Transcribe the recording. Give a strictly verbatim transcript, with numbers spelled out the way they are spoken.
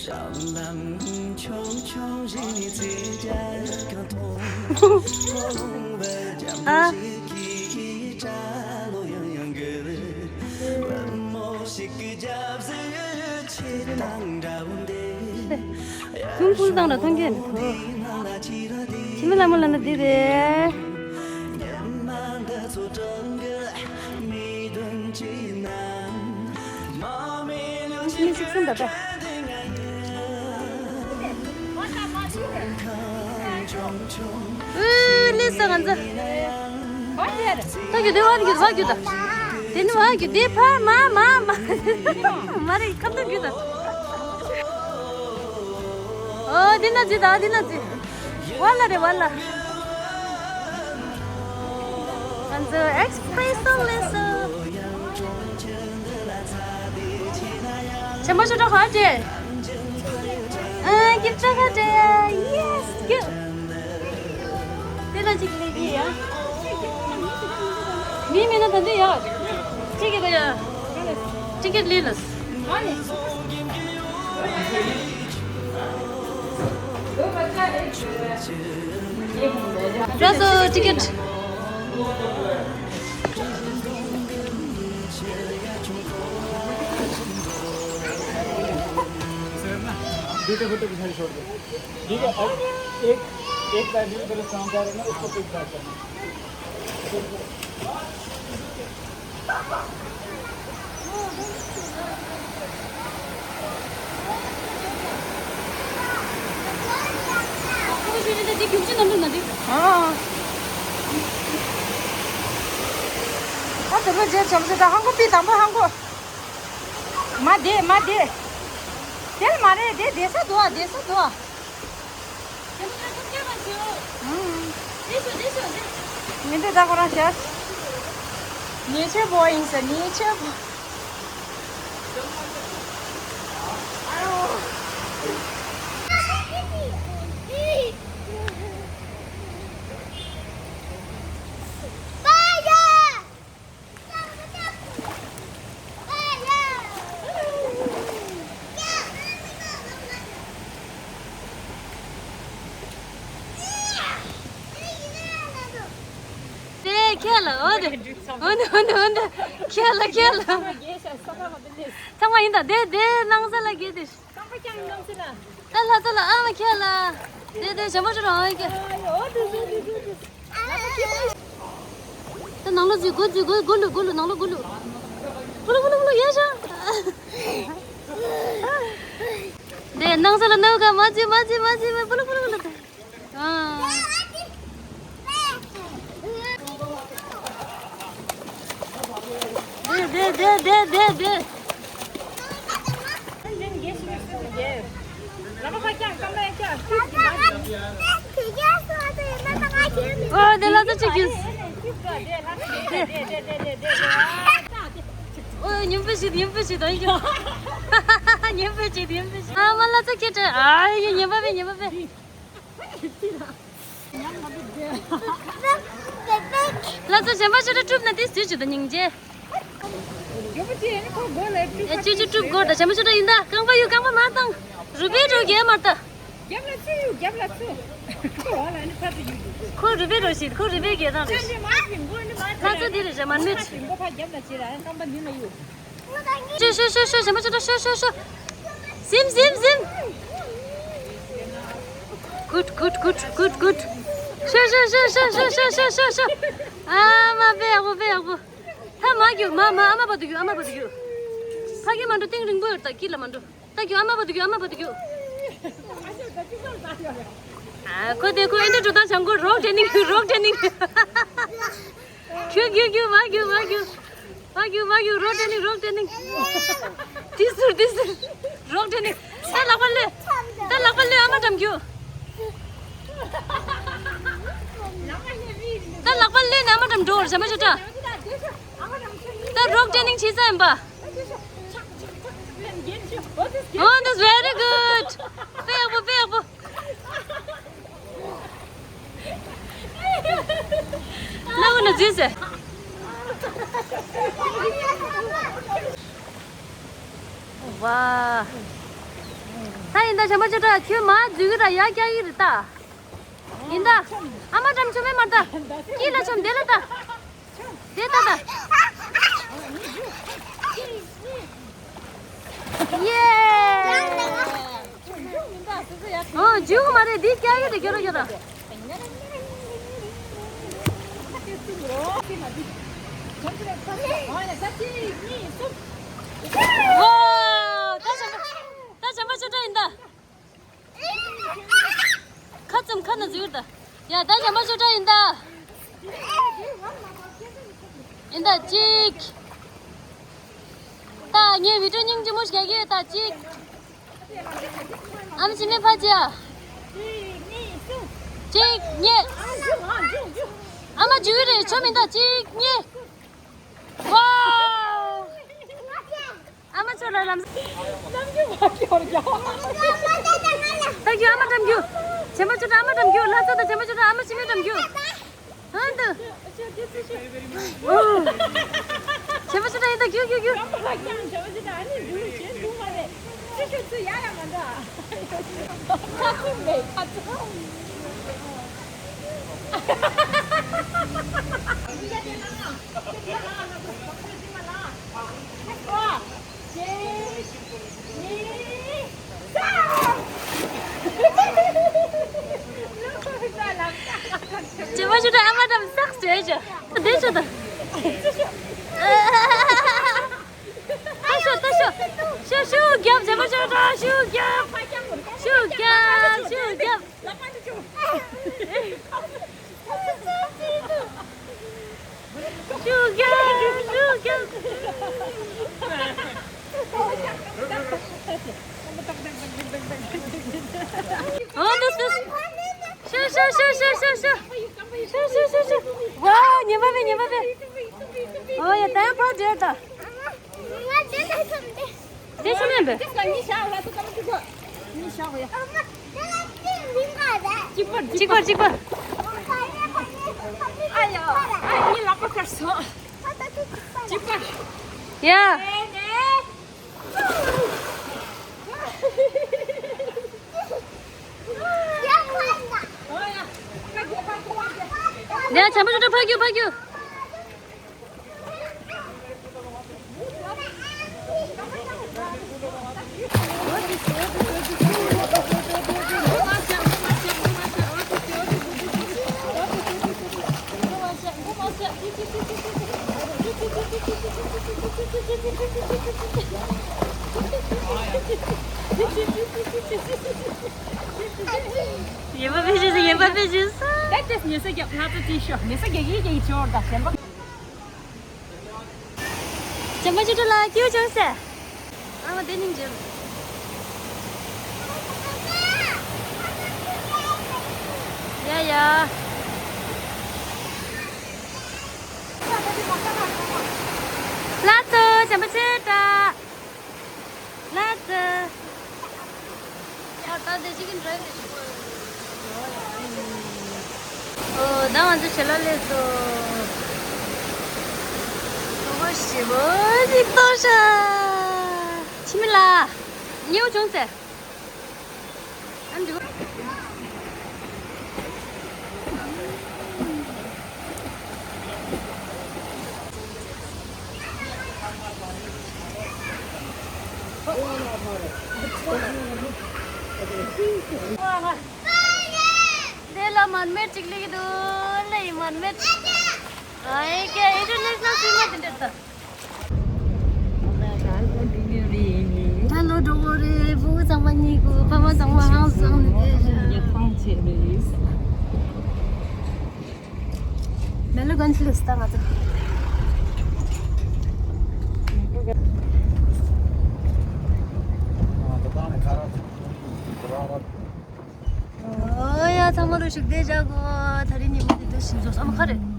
ཨ། ཁྱུང་ཁུལ་དང་ལ་མཐོང་གི་ཡོད་འདུག་ཁྱིམ་མི་ལ་མོ་ལ་ན་འདི་རེད། ཁྱིམ་མི་སུ་གསུམ་པ་པས། ཨུ་ལི་ས་ག་འཛི། ད་རྒྱུ་དེ་བ་རྒྱུ་བ་རྒྱུ་ད། དེ་ནི་བ་རྒྱུ་དེ་ཕར་མ་མ་མ། མ་རེད་ཁ་ཏུ་རྒྱུ་ད། ཨོ་དེ་ན་རྫི་ད་དེ་ན་རྫི། བ་ལ་རེད་བ་ལ། ག་འཛི་ཨེག་སི་པི་རེ་སི་ལེ་སོ། ཆེན་པོ་ཤོ་ཏྲ་ཧ་ཏེ། ཨ་ཀིབ་ཏྲ་ཧ་ཏེ། ཡེ་སི་གུ། དེ་ལ་ཅིག་ལས་ཀྱི་ཡ། མི་མིན་ན་ད་འདི་ཡ། ཅིག་གི་ད་ཡ། ཅིག་གི་ལི་ལ། ད་སོ་ཊི་ཀེ་ཊི། बेटे बेटे पिछाड़ी छोड़ दे। ठीक है, अब एक एक लाइब्रेरी पर काम कर रहे हैं ना, उसको पिक बैक करना। ཨ། ད་དུ་བ་རྗེས་བྱམས་བརྩེ་དང་ཧང་གོ་པི་དང་པོ་ཧང་གོ། མ་དེ་མ་དེ། དེར་མ་རེད་དེ་བསྡད་ས་འདུག་ཨ་བསྡད་ས་འདུག་ཨ། ངས་འདི་ད་ཁོ་རང་བྱས། ཉེས་ཆད་པོ་ཡིན་ཟེར་ཉེས་ཆད་པོ། དེ་ཁྱེད་ལ་འོ་དེ། འོ་དེ་འོ་དེ་འོ་དེ། ཁྱེད་ལ་ཁྱེད་ལ། ཚང་མ་ཡིན་ད་དེ་དེ་སྣང་ས་ལ་དགེ་དེ། ད་ལྷ་ས་ལ་ཨ་མ་ཁྱེད་ལ། དེ་དེ་བྱམས་པོ་ཤོ་ཏྲ་ཨ་ཁྱེད། ད་ནང་ལོགས་འཛུལ་དགོས་འཛུལ་དགོས་དགོས་ལུ་དགོས་ལུ་ནང་ལོགས་དགོས་ལུ། ཕུ་ལུ་ཕུ་ལུ་ཕུ་ལུ་ཡ་ཤ། དེ་ནང་ས་ལ་ནོ་ག་མ་འཛུལ་མ་འཛུལ་མ་འཛུལ་མ་ཕུ་ལུ་ཕུ་ལུ་ཕུ་ལུ་དེ། ཨ། དེ་དེ་དེ་དེ་དེ། ཨོ་དེ་ལ་ཚོ་ཅིག་གིས། ཨོ་ཉིན་པོ་ཞིག་ཉིན་པོ་ཞིག་དང་ཡོད། ཉིན་པོ་ཞིག་ཉིན་པོ་ཞིག་ཨ་མ་ལ་ཚོ་ཁྱེད་དྲན་ཨ་ཡེ་ཉིན་པ་བས་ཉིན་པ་བས། ལ་ཚོ་གཞན་པ་ཤོ་ཏྲ་གྲུབ་ན་དེ་སུས་ཅི་དང་སྙིང་རྗེ། ཡོ་པ་ཅི་ཡེ་ནི་ཁོ་སྒོ་ལ་གྲུབ་ཨེ་ཅི་ཅི་གྲུབ་དགོས་ད་གཞན་པ་ཤོ་ཏྲ་ཡིན་ད་རྐང་པ་ཡུ་རྐང་པ་མ་བཏང་། རུ་པའི་འགྲོ་རྒྱལ་མ་ལྟ། རྒྱབ་ལ་ཚུར་ཡུ་རྒྱབ་ལ་ཚུར། ཁོ་བ་ལ་ནི་ཕར་ཚུར་ཡུ་ཡུ། ཁོ་རུ་པའི་འགྲོ་ཞིག་ཁོ་རུ་པའི་རྒྱལ་ཐང་རེད། ལ་ཚོ་དེ་རེད་རེད་མ་མེད། མགོ་ཕར་རྒྱབ་ལ་བྱེད་ར་རྐང་པ་མདུན་ལ་ཡུ། ཤོ་ཤོ་ཤོ་ཤོ་ཞན་པ་ཆོ་ཏ་ཤོ་ཤོ་ཤོ། ཟིམ་ཟིམ་ཟིམ། གུད་གུད་གུད་གུད་གུད། ཤོ་ཤོ་ཤོ་ཤོ། ཨ་མ་དཔེ་ཡག་པོ་དཔེ་ཡག་པོ། ད་མ་རྒྱུག་མ་མ་ཨ་མ་བར་དུ་རྒྱུག་ཨ་མ་བར་དུ་རྒྱུག་ཕ་གི་མ་འགྲོ་སྟེང་རིང་པོ་ཡོད་ད་དཀྱིལ་ལ་མ་འགྲོ། ད་རྒྱུག་ཨ་མ་བར་དུ་རྒྱུག་ཨ་མ་བར་དུ་རྒྱུག་ཨ་ཁོ་དེ་ཁོ་ཨེ་འདྲ་འགྲོ་སྟངས་བྱང་གོ་རོག་ཊེ་ནིང་རོག་ཊེ་ནིང་། རྒྱུག་རྒྱུག་རྒྱུག་མ་རྒྱུག་མ་རྒྱུག་མ་རྒྱུག་མ་རྒྱུག་རོག་ཊེ་ནིང་རོག་ཊེ་ནིང་། དེ་ཟུར་དེ་ཟུར་རོག་ཊེ་ནིང་། ད་ལག་པ་ལོས། ད་ལག་པ་ལོས་ཨ་མ་འགྲམ་རྒྱུག་ད་ལག་པ་ལོས་ནས་ཨ་མ་འགྲམ་འགྲོ་བར་བྱ་མ་ཆོ་ཏྲ། ད་རོག་ཊེ་ནིང་བྱེད་ས་ཡིན་པ། Oh, that's very good. དཔེ་ཡག་པོ་དཔེ་ཡག་པོ། ལ་འོ་ན་འཛུལ་ཟེར། ཝ། ད་ཡིན་ད་བྱམས་པ་ཆོས་གྲགས་ཁྱོད་མ་འཛུལ་གི་ར་ཡ་སྐྱག་གི་རེད་ད། ཡིན་ད། ཨ་མ་ཀྲམ་ཆུ་མེ་མར་ད། ཀི་ལ་ཆོམ་དེ་ལ་ད། དེ་ད་ད། ཡེ། ཨོ་འཇུག་མ་རེད་འདི་སྐྱག་གི་རེད་ཁྱོད་ར་ཁྱོད་ར། ཝའོ། ད་བྱམས་པ་ད་བྱམས་པ་ཆོས་གྲགས་ཡིན་ད། ཁ་ཙམ་ཁ་ན་འཛུལ་ད། ཡ་ད་བྱམས་པ་ཆོས་གྲགས་ཡིན་ད། ཡིན་ད་གཅིག་ད་ངས་བི་ཌིའོ་སྙིང་རྗེ་མོ་ཞིག་རྒྱག་གི་ཡོད་ད་གཅིག་ཨམ་ཆི་མེ་ཕ་ཅི་ཡ། གཅིག་གཉིས། ཨ་མ་འཇུ་རེད་ཆོ་མིན་ད་གཅིག་གཉིས། ཝའོ། ཨ་མ་ཚོ་ལ་ལམ། ནམ་རྒྱུན་མ་སྐྱོར་རྒྱག་ད་རྒྱུ་ཨ་མ་འགྲམ་རྒྱུ། བྱམས་པ་ཆོས་གྲགས་ཨ་མ་འགྲམ་རྒྱུ། ལྷ་ཚོགས་དང་བྱམས་པ་ཆོས་གྲགས་ཨ་མ་ཤི་མེ་འགྲམ་རྒྱུ། ཧང་དུ། ཨོ། བྱམས་པ་ཆོས་གྲགས་ཡིན་ད་རྒྱུ་རྒྱུ་རྒྱུ། ཁ་ཚུགས་མེད་ཁ་ཚུགས། ཅེ་མ་ཞུ་ད་ཨ་མ་དམ་སག་ཅེ་ཅེ། དེ་ཅེ་ད། ད་ཤོ་ད་ཤོ། ཤོ་ཤོ་རྒྱབ་ཅེ་མ་ཞུ་ད་ཤོ་རྒྱབ། ཤོ་རྒྱབ་ཤོ་རྒྱབ། ཤུགས་རྒྱབ། ཤུགས་རྒྱབ། ཨོ་དུ་དུ། ཤུ་ཤུ་ཤུ། ཝའོ་ཉི་མ་བེ་ཉི་མ་བེ། ཨོ་ཡ་ད་ཡང་ཕར་འདྲེར་ད། དེ་ཆུ་མེན་པས། གཅིག་པར་གཅིག་པར། ཨ་ཡ། ཨ་ཡ། ངའི་ལག་པ་བཀར་སོང་། གཅིག་པར། ཡ། ཡ་བྱམས་པ་ཆོས་གྲགས་ཕར་རྒྱུག་ཕར་རྒྱུག་ཡིན་པ་བེད་སྤྱོད་ཡིན་པ་བེད་སྤྱོད་ད་ལྟ་ཉེ་ས་རྒྱབ་ང་ཚོ་དེ་ཤོག་ཉེ་ས་རྒྱག་གི་རྒྱག་གི་ཆོག་ད་གཞན་པ། བྱམས་པ་ཆོས་གྲགས་ལགས་སྐྱིད་པོ་བྱུང་ཟེར། ཨ་མ་དེ་སྙིང་རྗེ། ཡ་ཡ། ལགས་སོ་བྱམས་པ་ཆོས་གྲགས། ལགས་སོ། ཡ་ད་དེ་ཅི་གིན་འགྲོ་ཡི་འདུག་ཨོ་ད་ང་ཚོ་ཞལ་ལག་སླེབས་སོང་། ཨོ་ཞེ་པོ་ཅིག་ལྟོགས་ཤག་འཆི་མེད་ལགས། མཉེས་པོ་བྱུང་ཟེར། ཨ་འདི། དེ་ལ་མར་མེ་གཅིག་ལེགས་འདུག་ལེ་མར་མེ། ཨ་ཨེ་ཀེ་ཨིན་ཊར་ནེ་ཤ་ནལ་སུའི་མར་དེ་འདྲ་ད། ད་ལོ་འགྲོ་གི་རེད། ཕྲུ་གུ་ཚང་མ་གཉིད་ཁུག་ཕ་མ་ཚང་མ་ཧང་སང་ནས་བསྡད་ཤག་ཉལ་ཁང་བྱས་རེད། མེ་ལོ་གན་ཕི་ལིས་ད་ང་ཚོ། ཨོ་ཡ་ཚང་མ་ལོ་ཞིག་བསྡད་བཞག་གོ་ད་རིང་ཉིན་མོ་འདི་ལྟར་ཞིག་རྫོགས་སོང་། ཨ་མ་ག་རེ།